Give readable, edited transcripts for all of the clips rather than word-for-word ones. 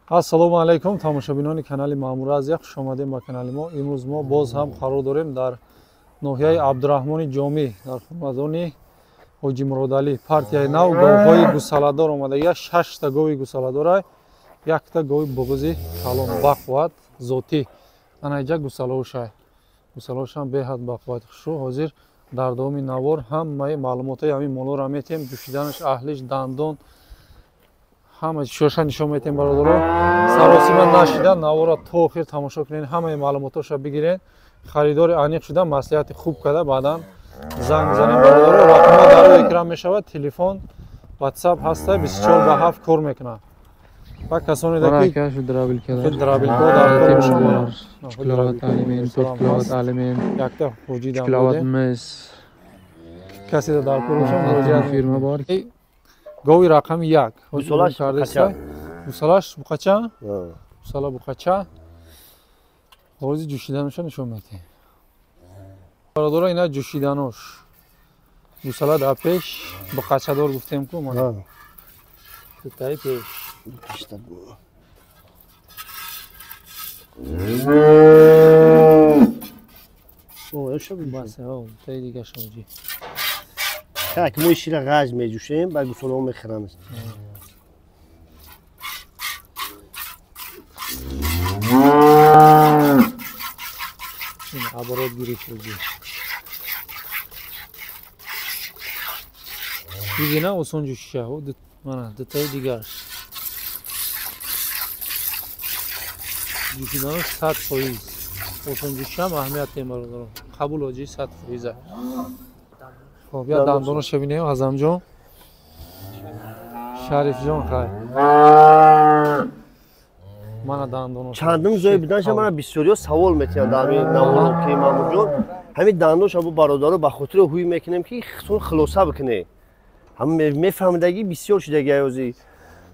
Ассалому алайкум тамошобинони канали Маъмур Азия, хуш омадем ба канали мо. Имрӯз мо боз ҳам қарор дорем дар ноҳияи Абдураҳмони Ҷомӣ, дар хонадони Ҳоҷи Муродалӣ. Партияи нав говҳои гусаладор омадагия, 6та гови гусаладора, якта гови буғузи калон бақувват зотӣ. Ана иҷа гусалаошай. Гусалаошам беҳад бақувват хушу. Ҳозир дар давоми навор ҳамаи маълумотҳои ҳамин молоро метем, ҷӯшиданаш, аҳлиш, дандон, ҳама чизоша нишон метем бародаро. Саросима нашида навора то охир тамошо кунед, ҳамаи маълумотҳоша бигиред. Харидори аниқ шуда маслиҳати хуб карда баъдан занг бизанед бародаро. Рақамҳо дар рӯи экран мешавад, телефон, WhatsApp ҳаста, 24/7 кор мекунад. Ва касоне ки драбилка дар кор мешавад, якта ҳуҷидам касе дар кор бошад муроҷиат фирма бор. Гови рақами 1. Гусалаш буқача? Гусала буқача. Ҳозир ҷӯшиданоша нишон медиҳем. Бародаро, ина ҷӯшиданош. Гусала дар пеш, буқачадор гуфтем ку мана. Дутаи пеш. Бас, дутаи дигаша ҳоҷӣ. Так, мо шира ғаж меҷӯшем, ба гусолаҳо мехӯрам. Ин оборот гирифт ҳоҷӣ. Дидина осон ҷӯшиша. Мана дутаи дигарш. Ҷӯшиданаш 100%. Осон ҷӯшишам аҳамият дем бародарон. Қабул ҳоҷӣ 100%. Хоб, я дандоноша бинем, Азамҷон. Шарифҷон, хай. Мана дандоноша. Чандум зои буданша мана бисёриҳо савол метиҳанд дар ҳамин наворо ки Маъмурҷон, ҳамин дандоша бо бародаро ба хотири ҳуй мекунем ки худтон хулоса бикунед. Ҳам мефаҳмидагӣ бисёр шудаги ҳозир.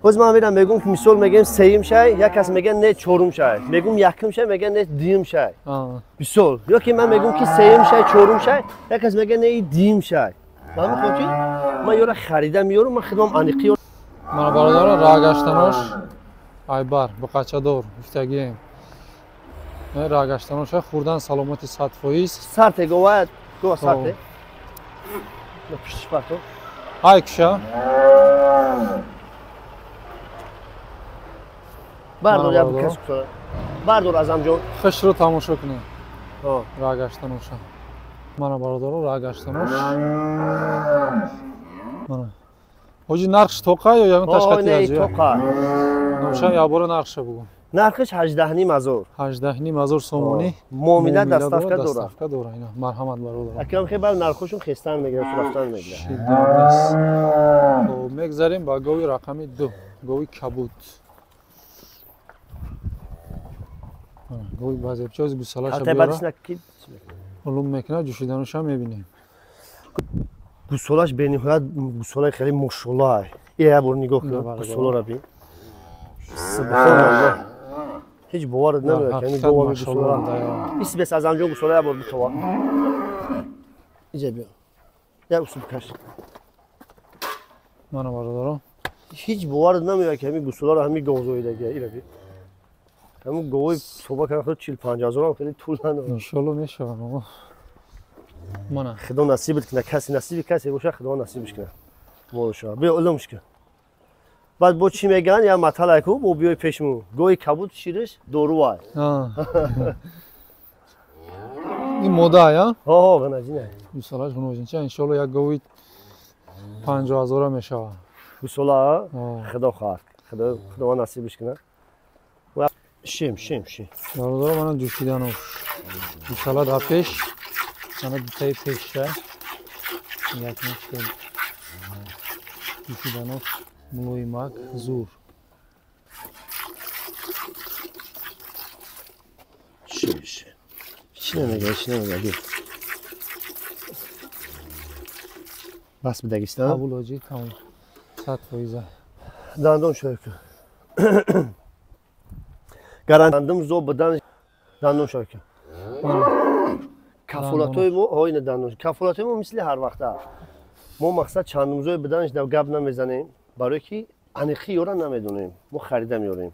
Ҳозир ман мерам мегӯм ки мисол мегӯем сеюм шай, як кас мегӯяд не чорум шай. Мегӯм якум шай, мегӯяд не дуюм шай. Бисёр. Ё ки ман мегӯм ки сеюм шай, чорум шай, як кас мегӯяд не дуюм шай. Ба ҳамин хотир ман ёра харида меёрам, ман худам аниқӣ. Мана бародаро, роҳгаштанош айбар, буқачадор гуфтагием. Роҳгаштаноша хӯрдан саломати 100%. Сарте говая, гова сарте. Пиштиш парто. Ай куша. Бардор я бикас куса. Бардор Азамҷон. Хушро тамошо кунед. Роҳгаштаноша. Мана бародаро, роҳгаштанош. Мана. Ҳоҷи нархш тоқа ё ягон ташкати азё? Тоқа. Номша ябора нархша бугу. Нархш 18.5 ҳазор. 18.5 ҳазор сомонӣ. Муомила доставка дора. Доставка дора. Ина марҳамат бародаро. Акам хебал нархошон хестан мегирад, рафтан мегирад. Хоб, мегзарем ба гови рақами 2, гови кабуд. Гови базебчоз гусалаша биёра. Улум мекунад, ҷӯшиданоша мебинем. Гусолаш бениҳоят гусолаи хеле мошолла. Я бор нигоҳ кун, гусоларо бин. Субҳоналлоҳ. Ҳеҷ боварат намеояд ки ҳамин гова гусола. Ис бес Азамҷон гусола я бор битова. Иҷа биё. Я усул каш. Мана бародаро. Ҳеҷ боварат намеояд ки ҳамин гусоларо ҳамин гов зоидагия. Ира бин. Ҳамин говои соба кардам худ 40-50 ҳазорам хеле тул надорад. Иншолло мешавад. Мана. Худо насибат кунад, касе насиби касе боша, Худо насибаш кунад. Молша. Биё улумш кун. Баъд бо чӣ мегӯянд? Я маталай ку, бо биёй пешму. Гоҳи кабуд шириш дорувай. Ин мода, я? Ҳо, ғанаҷина. Гусолаш ғанаҷинча, иншоалло як гови 50 ҳазора мешавад. Гусола? Худо хоҳад. Худо насибаш кунад. Шим, шим, шим. Бародаро, мана ҷӯшиданош. Гусола дар пеш, мана дутаи пешша. Як нишкел. Ҷӯшиданош мулоимак, зур. Шим, шим. Чӣ намегӯяд, чӣ намегӯяд? Бас бидагистан? Қабул ҳоҷӣ, тамом. 100%. Дандон шоя кун. Гарантандым зо будан дандон шоя кун. Кафолатҳои мо, ҳо ина дандон. Кафолатҳои мо мисли ҳар вақта. Мо мақсад чандумзои буданаш гап намезанем, барое ки аниқи ёра намедонем. Мо харида меорем.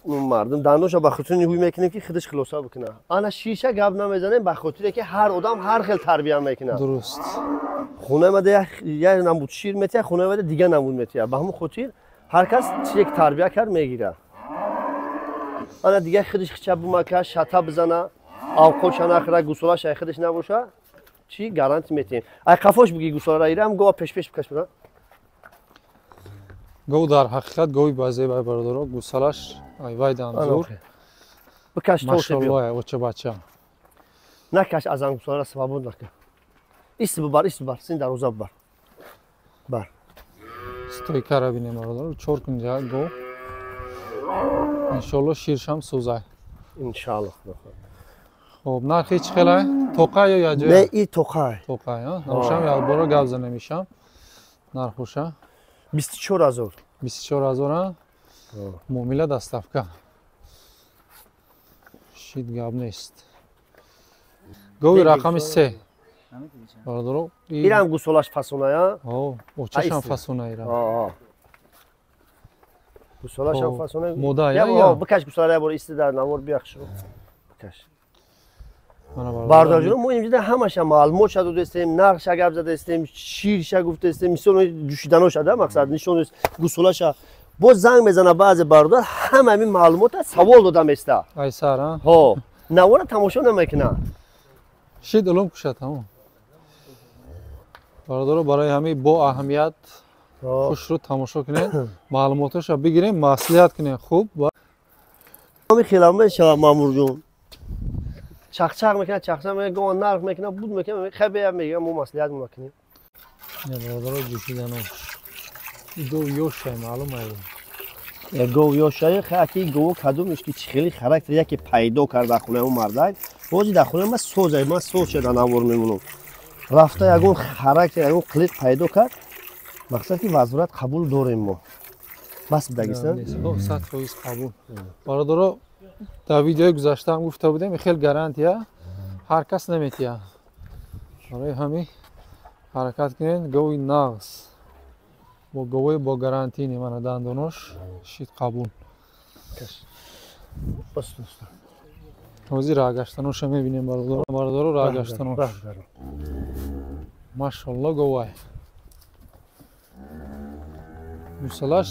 Мардум дандонша ба хотири ҳуй мекунем ки худаш хулоса бикунад. Ана шиша гап намезанем ба хотире ки ҳар одам ҳар хел тарбия мекунад. Дуруст. Хонаи мада як намуд шир метиҳад, хонаи мада дигар намуд метиҳад. Ба ҳамон хотир ҳар кас чизе ки тарбия кард мегирад. Ана дигар худаш хича бумака, шата бизана, авқотша нахӯра, гусолаша ай худаш набоша, чӣ гаранти метиҳем. Ай қафош биги гусолара ирам гова пешпеш бикаш бира. Гов дар ҳақиқат гови базебай бародаро, гусалаш ай вайдан зур. Бикаш тоше биё. Машаллоҳ, оча бача. Накаш аз ан гусолара свобод накаш. Ис бибар, ис бибар, син дарвоза бибар. Бар. Стойкара бинем бародаро, чор кунҷа гов. Иншоалло ширшам сӯзай. Иншоалло. Хоб, нархи чӣ хелай? Тоқа ё яҷоя? Не, и тоқай. Тоқай, а? Навшам як бора гап занем ишам. Нархуша? 24 ҳазор. 24 ҳазор, а? Муомила доставка. Шид гап нест. Гови рақами 3. Бародаро, ирам гусолаш фасоная? Ҳо, очашам фасона ира. Гусолашам фасона. Мода я? Бикаш гусолара як бор исти дар навор биёхш. Бикаш. Бародарҷон, мо инҷа ҳамаша маълумотша додастем, нархша гап задастем, ширша гуфтастем, мисол ҷӯшиданоша да мақсад нишон гусолаша. Боз занг мезана баъзе бародар, ҳама ҳамин маълумота савол дода места. Айсар, а? Ҳо, навора тамошо намекунад. Шид улум кушад, ҳамон. Бародаро, барои ҳамин бо аҳамият хушрӯ тамошо кунед, маълумотоша бигирем, маслиҳат кунем хуб. Ҳамин хелам мешавад, Маъмурҷон. Чақчақ мекунад, чақчақ мекунад, гоҳ нарх мекунад, буд мекунад, хай бея мегӯям, мо маслиҳат мекунем. Бародаро, ҷӯшиданош. Гов ёшай, маълум ай. Гов ёшай, хаки гов кадомеш ки чӣ хели характер яке пайдо кард дар хонаи он мардак. Ҳозир дар хонаи ман созай, ман соз шуда навор мемонам. Рафта ягон характер, ягон қилиқ пайдо кард, мақсад ки возврат қабул дорем мо. Бас бидагистан? 100% қабул. Бародаро, дар видеои гузаштаам гуфта будем, хел гарантия ҳар кас наметиҳад. Барои ҳамин ҳаракат кунед, гови нағз. Бо говои бо гарантини мана дандонош шид қабул. Ҳозир раҳгаштаноша мебинем бародаро, бародаро раҳгаштанош. Машалло говай. Гусалаш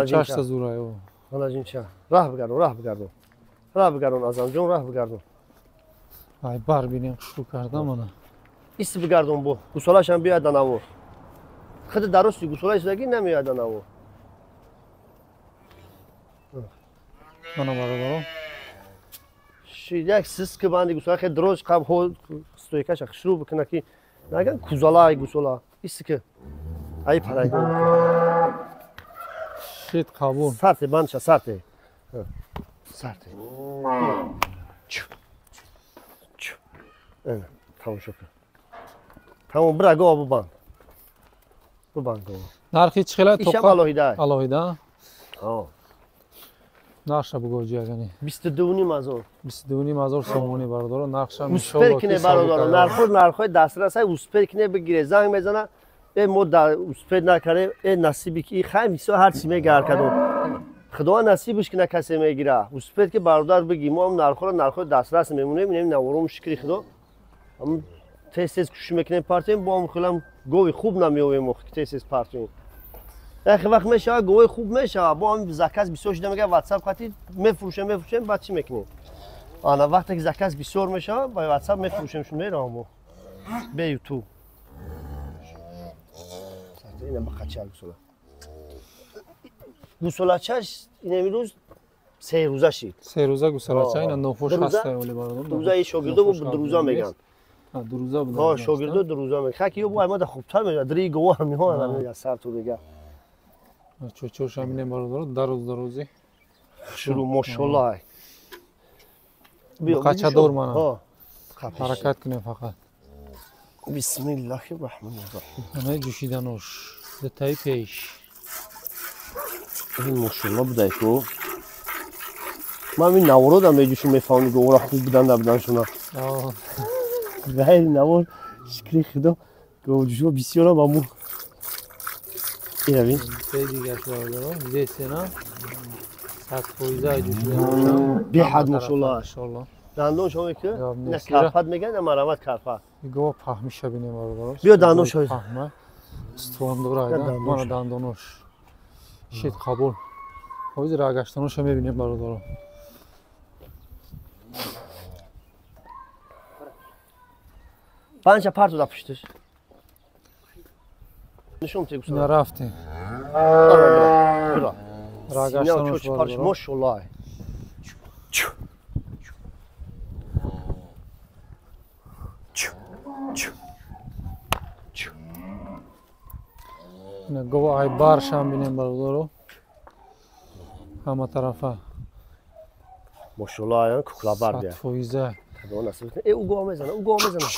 чашта зурай. Ғалаҷинча. Раҳ бигардон, раҳ бигардон. Раҳ бигардон, Азамҷон, раҳ бигардон. Ай бар бинем хушрӯ кардам ана. Ис бигардон бо. Гусалашам биёяд данаво. Худ дарости гусола истодагӣ намеояд данаво. Мана бародаро. Як сис ки банди гусола хеле дроз қаб хо стойкаша хушрӯ бикуна ки наган кузала ай гусола. Ис ки ай парайгон. Шид қабул. Сарте бандша, сарте. Сарте. Чу. Чу. Ана, тамошо кун. Тамом, бира гова бубанд. Бубанд гова. Нархи чӣ хела? Ишам алоҳида. Алоҳида? Ҳо. Нархша бугӯ ҷиягани. 22,5 ҳазор. 22,5 ҳазор сомонӣ бародаро, нархша. Успел кине бародаро, нархо нархои дастрас ай, успел кине бигире. Занг мезана, э мо да успел накардем, э насиби ки хай мисол ҳар чӣ мегар кардом. Худо насибаш кина касе мегира. Успел ки бародар биги, мо ҳам нархоро нархои дастрас мемонем, инем навором шукри Худо. Тез-тез кӯшиш мекунем партоем, бо ҳам хелам гови хуб намеёвем, охи тез-тез партоем. Яхе вақт мешава, говои хуб мешава, бо ҳам заказ бисёр шуда мега WhatsApp хати мефурӯшем, мефурӯшем, баъд чӣ мекунем? Ана вақте ки заказ бисёр мешава, ба WhatsApp мефурӯшем, шун меравам мо. Бе YouTube. Ина бақача гусола. Гусолачаш ин имрӯз се рӯза шид. Се рӯза гусолача, ина нофош ҳаста оли бародарам. Рӯза и шогирдо бу рӯза меган. Дурӯза буда. Ҳо, шогирдо дурӯза меган. Хаки ё бу аймада хубтар мега, дри гова меҳон я сар ту дига. Чочош ҳамине бародаро, дароз дарози. Шуру мошаллоҳ. Қачадор мана. Ҳаракат кунем фақат. Бисмиллаҳи раҳмони раҳим. Ана ҷӯшиданош. Дутаи пеш. Ин мошаллоҳ будай ку. Ман ин навородам меҷӯшум, мефаҳмам говора хуб будан набуданшуна. Ғайри навор шукри худо говҷӯшо бисёрам аму. Ина бин. Се дигар бародаро, дидесена. 100% ҷӯшиданошам. Беҳад мошаллоҳ. Дандон шо мекунӣ? На карпат меган, на марамат карпат. Гова паҳмиша бинем бародаро. Биё дандон шо. Паҳма. Устувондора айда. Мана дандонош. Шит қабул. Ҳозир рагаштаноша мебинем бародаро. Панҷа парту да пуштиш. Нишон те гусала. Нарафтем. Бира. Рагаштанош бародаро. Мошаллоҳ. Гова ай баршам бинем бародаро. Ҳама тарафа. Мошаллоҳ, куклабар бия. 100%. Худо насиб кунад. Э, у гова мезана, у гова мезана.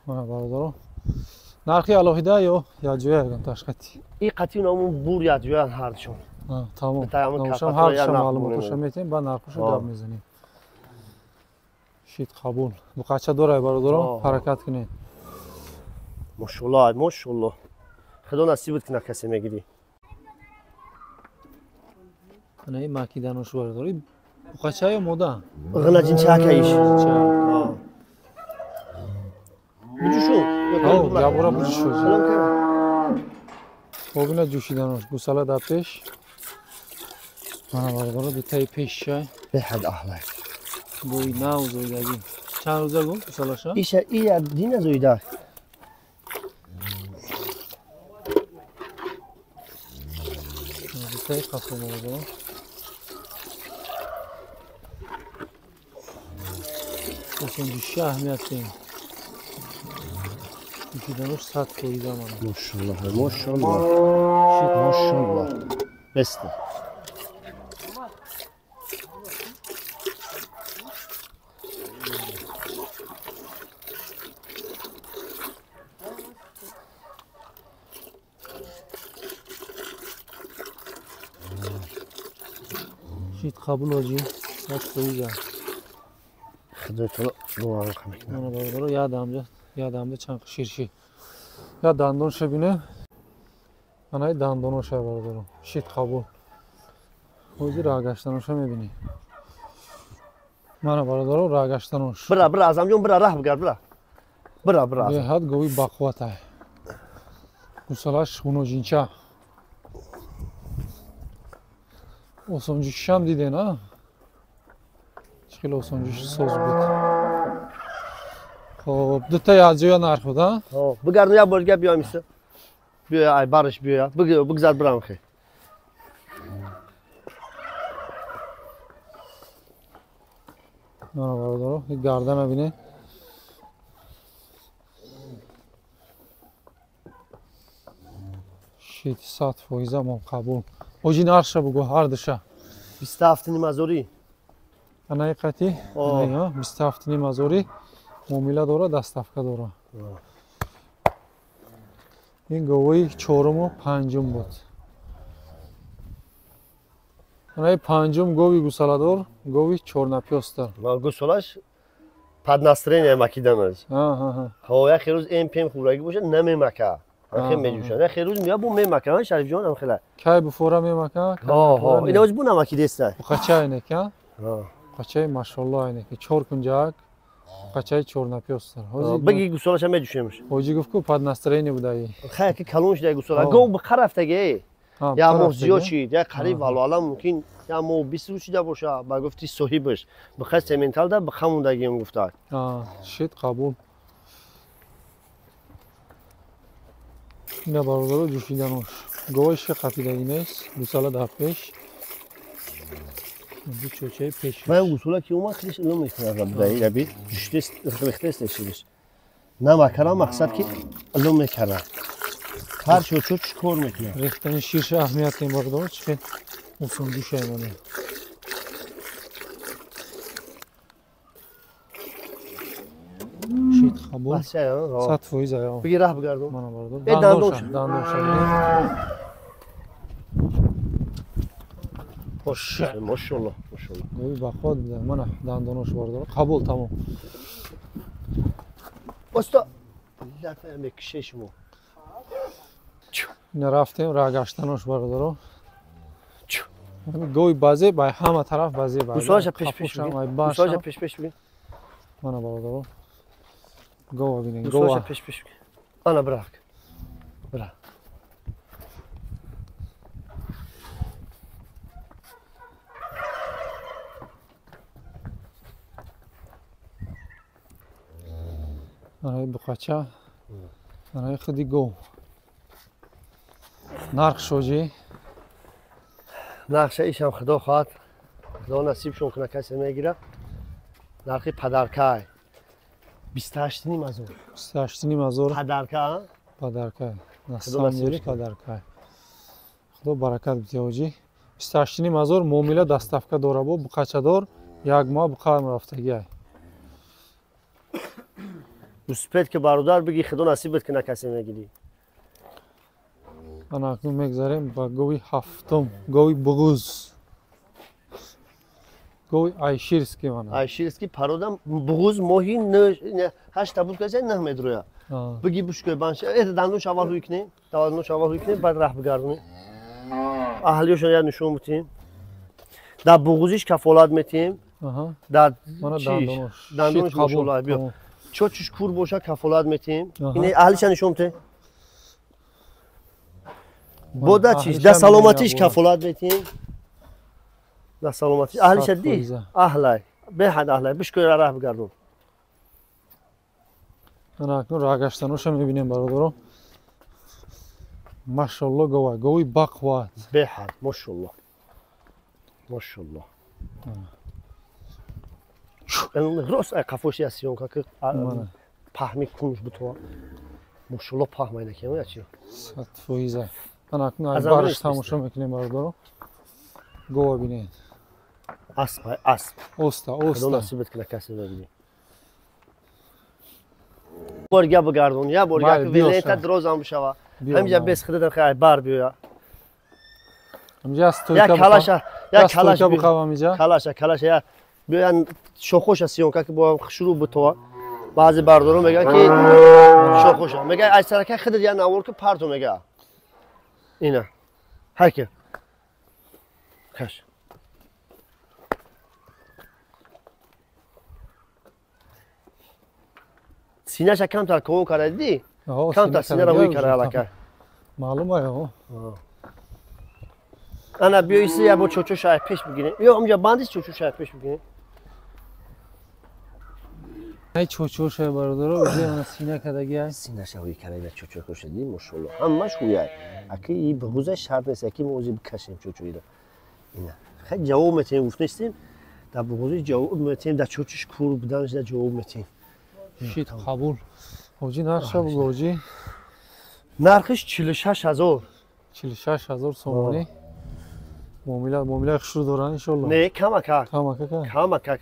Мана бародаро. Нархи алоҳида ё якҷоя ягон ташқати? И қатъи номун бур якҷоя ҳардушон. Тамом. Номушам ҳардуша маълумотоша метем, баъд нархоша гап мезанем. Шит қабул. Буқача дорай бародаро, ҳаракат кунед. Мошаллоҳ, мошаллоҳ. Худо насибат кунад касе мегирӣ. Ана ин макиданош бародаро. Буқача ё мода? Ғинаҷинчака иш. Буҷушу. Ябора буҷушу. Хоб ина ҷӯшиданош. Гусала дар пеш. Мана бародаро, дутаи пеш чай. Беҳад аҳлай. Бои нав зоидагӣ. Чанд рӯза гу гусалаша? Иша ия дина зоида. Дутаи қафо бародаро. Осонҷӯши аҳамият дем. Ҷӯшиданош 100% мана. Мошаллоҳ, мошаллоҳ. Мошаллоҳ. Беста. Шит қабул ҳоҷӣ. 100%. Худои таоло дуоро қабул кунад. Мана бародаро, ядамҷа, ядамда чанд ширши. Я дандонша бине. Анаи дандоноша бародаро. Шит қабул. Ҳозир рагаштаноша мебинӣ. Мана бародаро, рагаштанош. Бира, бира, Азамҷон, бира, раҳ бигард, бира. Бира, бира. Беҳад гови бақувватай. Гусалаш хуноҷинча. Осонҷӯшишам диден, а? Чӣ хеле осонҷӯши соз буд. Хоб, дута якҷоя нарх буд, а? Бигард, як бор дига биём иса. Биёя, ай барш биёя. Бигзар бирам хе. Мана бародаро, ин гардана бинед. Шит 100% мон қабул. Оҷи нархша бугӯ ҳардуша. 27,5 ҳазорӣ. Анаи қати? 27,5 ҳазорӣ муомила дора, доставка дора. Ин говои чоруму панҷум буд. Анаи панҷум гови гусаладор, гови чорнапёстар. Гусалаш под настроение макиданаш. Ҳо, як рӯз МПМ хӯрагӣ бошад, намемака. Хе меҷӯшад. Як рӯз мея бу мемака, Шарифҷон ам хела. Кай буфора мемака? Ҳо, ҳо, ина оз бу намакидеста. Буқача айнека? Буқачаи машолло айнека. Чор кунҷак, Буқачаи чорнапёстар. Биги гусолаша меҷӯшемш. Ҳоҷӣ гуфт ку под настроение будаи. Хай ки калон шуда гусола. Гов буқа рафтаги. Я моҳ зиёд шид, я қариб валлоҳу аълам мумкин я моҳ 20 рӯз шида боша, ба гуфти соҳибаш. Буқа сементал да буқа мондагием гуфта. Шид қабул. Ина бародаро ҷӯшиданош. Гови ши қапидаги нест, гусола дар пеш. Чочаи пеш. Ман гусола ки омад хелеш илм мекунад будаи, яби ҷӯшидест, рехтест шидиш. Намакара мақсад ки илм мекард. Ҳар чочо чӣ кор мекунад? Рехтани ширша аҳамият кем бародаро, чӣ хел осон ҷӯша имода. Шид қабул. 100% ая. Биги раҳ бигардон. Мана бародар. Дандонша, дандонша. Мошаллоҳ, мошаллоҳ. Гови бақват буда. Мана дандонош бародар. Қабул тамом. Оста лафа мекише шумо. Ина рафтем рагаштанош бародаро. Гови базе бай ҳама тараф базе бай. Гусолаша пеш пеш бигир. Гусолаша пеш пеш бигир. Мана бародаро. Гова бинед, гова. Гусолаша пеш пеш бигир. Ана брак. Бра. Анаи буқача, анаи худи гов. Нарх шоҷӣ? Нархша ишам худо хоҳад, худо насибшон кунад, касе мегирад. Нархи падаркай 28,5 ҳазор. 28,5 ҳазор. Падарка? Падаркай. Насамдели падаркай. Худо баракат бидиҳад ҳоҷӣ. 28,5 ҳазор муомила доставка дора бо буқачадор, як моҳ буқаам рафтагиай. Успет ки бародар биги худо насибат кунад, касе мегирӣ. Ана акнун мегзарем ба гови ҳафтум, гови буғуз. Гови айширский мана. Айширский парода буғуз моҳи 8 табуз каса 9 медроя. Биги бушкой банша, это дандонш аввал ҳуй кунем, дандонш аввал ҳуй кунем, баъд раҳ бигардонем. Аҳлиёшон я нишон бутем. Дар буғузиш кафолат метиҳем. Дар чиш, дандонш мошаллоҳ биё. Чочуш кур боша кафолат метиҳем. Ин аҳлиша нишон бутем. Бода чиш, да саломатиш кафолат метиҳем. Да саломатиш. Аҳлиша ди, аҳлай, беҳад аҳлай, бишкой раҳ бигардон. Ана акнун раҳгаштаноша мебинем бародаро. Машаллоҳ говай, гови бақват. Беҳад, мошаллоҳ. Мошаллоҳ. Рост ай қафоши аз съёмка ки паҳми кунш бутова. Мошаллоҳ паҳм айна кем я чи? 100%. Ана акнун аз барш тамошо мекунем бародаро. Гова бинед. Асп, асп. Оста, оста. Худо насибат кунад касе мебинӣ. Бор гап бигардон, я бор гап велета дрозам бишава. Ҳамиҷа бес худат хай бар биёя. Ҳамиҷа стойка. Я калаша, я калаш бихавам ҳамиҷа. Калаша, калаша я биёян шохоша съёмка ки бо шурӯъ бутова. Баъзе бардорон мегӯянд ки шохоша. Мегӯяд ай сарака худат я навор ки парту мегӯяд. Ина. Ҳаки. Каш. Синаша камтар ковон карда дидӣ? Камтар синара ҳуй карда аллакай. Маълум ай, о. Ана биё иси я бо чочоша ай пеш бигирем. Ё онҷа бандис чочоша ай пеш бигирем. Ай чочоша бародаро, уже ана сина кадаги ай. Синаша ҳуй карда чочоша дидӣ, мошаллоҳ. Ҳамаш ҳуй ай. Аки и буғуза шарт нест, аки мо ози бикашем чочоиро. Ина. Хай ҷавоб метиҳем, гуфт нестем. Дар буғузи ҷавоб метиҳем, дар чочиш кур буданаш дар ҷавоб метиҳем. Шид қабул. Ҳоҷӣ нархша бугу ҳоҷӣ? Нархиш 46 ҳазор. 46 ҳазор сомонӣ. Муомила, муомилаи хушрӯ доранд иншоллоҳ. Не, камакак. Камакак. Камакак.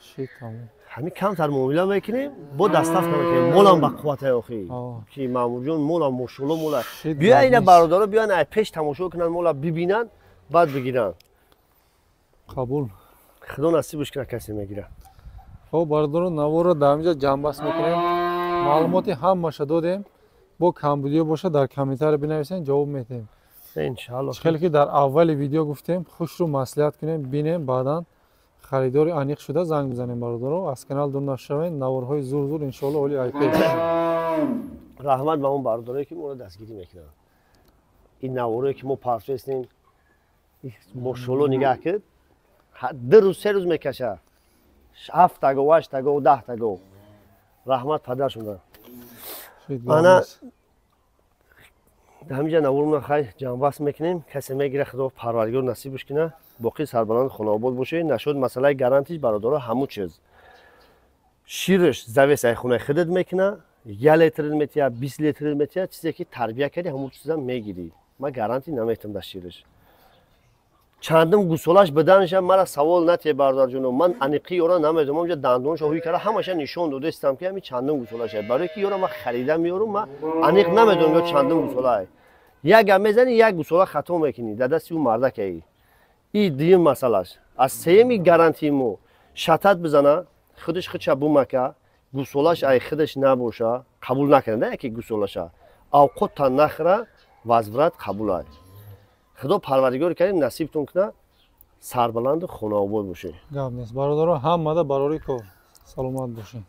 Шид тамом. Ҳамин камтар муомила мекунем, бо доставка мекунем. Молам ба қувватай охи. Ки Маъмурҷон молам мошаллоҳ мола. Биё ина бародаро биён ай пеш тамошо кунанд, мола бибинанд, баъд бигиранд. Қабул. Худо насибаш кунад касе мегирад. Хоб бародаро, наворро дар ҳаминҷа ҷамъбаст мекунем. Маълумоти ҳамаша додем. Бо камбудиё боша дар комментария бинависен, ҷавоб медиҳем. Иншааллоҳ. Хеле ки дар аввали видео гуфтем, хушрӯ маслиҳат кунем, бинем, баъдан Харидори аниқ шуда занг бизанем, бародаро. Аз канал дур нашавед, наворҳои зур зур иншоалло оли айпеш. Раҳмат ба он бародарое, ки моро дастгирӣ мекунанд. Ин наворое, ки мо парфестем, мошолло, нигаҳ кид, 2 рӯз, 3 рӯз мекаша, ҳафта гов, ҳашта гов, 10-та гов. Раҳмат падаршонда. Ана ҳамиҷа наворона хай ҷамъбаст мекунем. Касе мегира, худо парвардигор насибш кина, боқӣ сарбаланд, хонаобод бошед. Нашуд масъалаи гарантиш, бародаро, ҳамун чиз: шираш завес ай хонаи худат мекуна, 1 литр метия, 20 литр метия, чизе ки тарбия кардӣ, ҳамун чиза мегирӣ. Ман гарантӣ наметам дар шираш. Чандум гусолаш биданиша мара савол натие, бародарҷоно, ман аниқи ёра намедонам. Онҷа дандонша ҳуй карда, ҳамаша нишон додаистам, ки ҳами чандум гусолаша. Барое ки ёра ман харида меёрум, ман аниқ намедонам, ё чандум гусолае. Як гап мезанӣ, як гусола хато мекунӣ, дар дасти ӯ мардакаи. И дуюм масъалаш. Аз сеюми гарантии мо: шатат бизана, худаш худша бумака, гусолаш ай худаш набоша, қабул накунада, яке гусолаша авқотта нахӯра, возврат қабулай. Худо парвардигори карим насибтон куна, сарбаланду хонаобод бошед. Гап нест, бародаро, ҳамада барори кор, саломат бошед.